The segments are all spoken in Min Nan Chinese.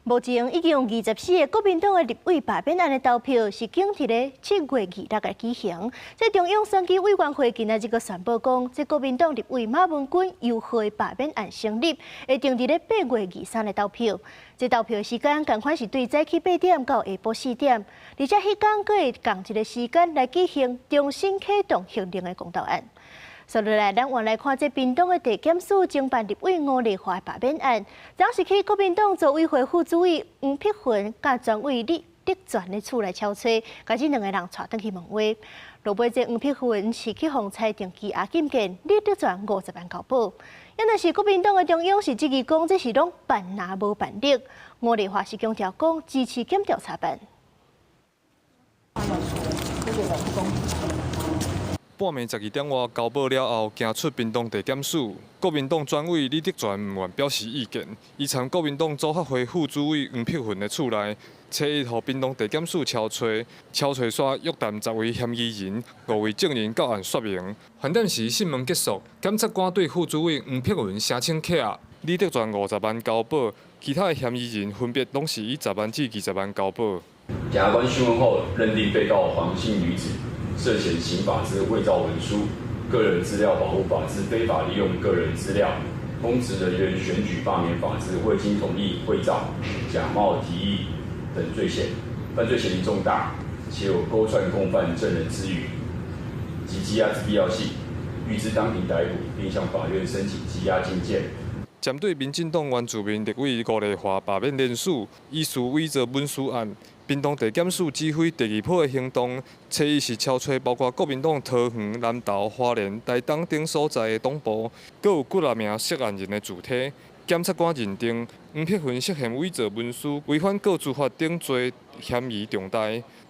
目前已經有24個國民黨的立委罷免案的投票是緊佇咧7月26來舉行。這中央選舉委員會今仔日閣宣布講，這國民黨立委馬文君游賀罷免案成立，會定佇咧8月23來投票。這投票時間仝款是對早起8點到下晡4點，而且彼工閣會仝一个時間來舉行重新啟動行政的公投案。紲落來，咱換來看這屏東的地檢署偵辦立委吳麗華罷免案，昨是去國民黨組委會副主委黃碧雲佮專委李德全的厝來敲揣，共這兩个人帶轉去問話。落尾這黃碧雲是去予裁定羈押禁見，李德全50萬交保。但是國民黨的中央是質疑講，這是攏辦若無辦力。吳麗華是強調講支持檢調查辦。半暝12點外交保了後，行出屏東地檢署，國民黨專委李德全毋願表示意見，伊參國民黨組發會副主委黃碧雲的厝內，初一予屏東地檢署敲揣，敲揣煞約談10位嫌疑人、五位證人到案說明。盤點時訊問結束，檢察官對副主委黃碧雲聲稱扣押，李德全50萬交保，其他的嫌疑人分別攏是以10萬至20萬交保。檢察官訊問後，認定被告黃姓女子涉嫌刑法之偽造文書、個人資料保護法之非法利用個人資料、公職人員選舉罷免法之未經同意偽造、假冒提議等罪嫌，犯罪嫌疑重大，且有勾串共犯證人之虞及羈押之必要性，諭知當庭逮捕，並向法院申請羈押禁見。針對民進黨原住民立委吳麗華罷免連署，疑似偽造文書案，屏東地檢署指揮第二波的行動，初一是敲揣包括國民黨桃園、南投、花蓮、台東等所在的黨部，閣有幾若名涉案人的住宅。檢察官認定黃碧雲涉嫌偽造文書、違反個資法等罪嫌疑重大，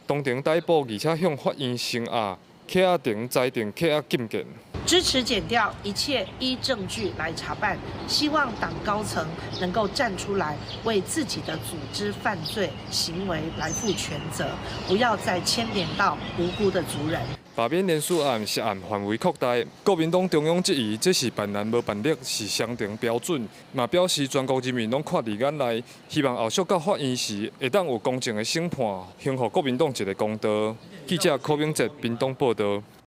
當庭逮捕，而且向法院聲押，扣押庭裁定扣押禁見。支持檢調，一切依證據來查辦。希望黨高層能夠站出來，為自己的組織犯罪行為來負全責，不要再牽連到無辜的族人。罷免連署案涉案範圍擴大，國民黨中央質疑這是辦案無辦力，是雙重標準，嘛表示全國人民攏看佇眼內，希望後續到法院時會當有公正的審判，還予國民黨一个公道。記者柯明哲屏東報道。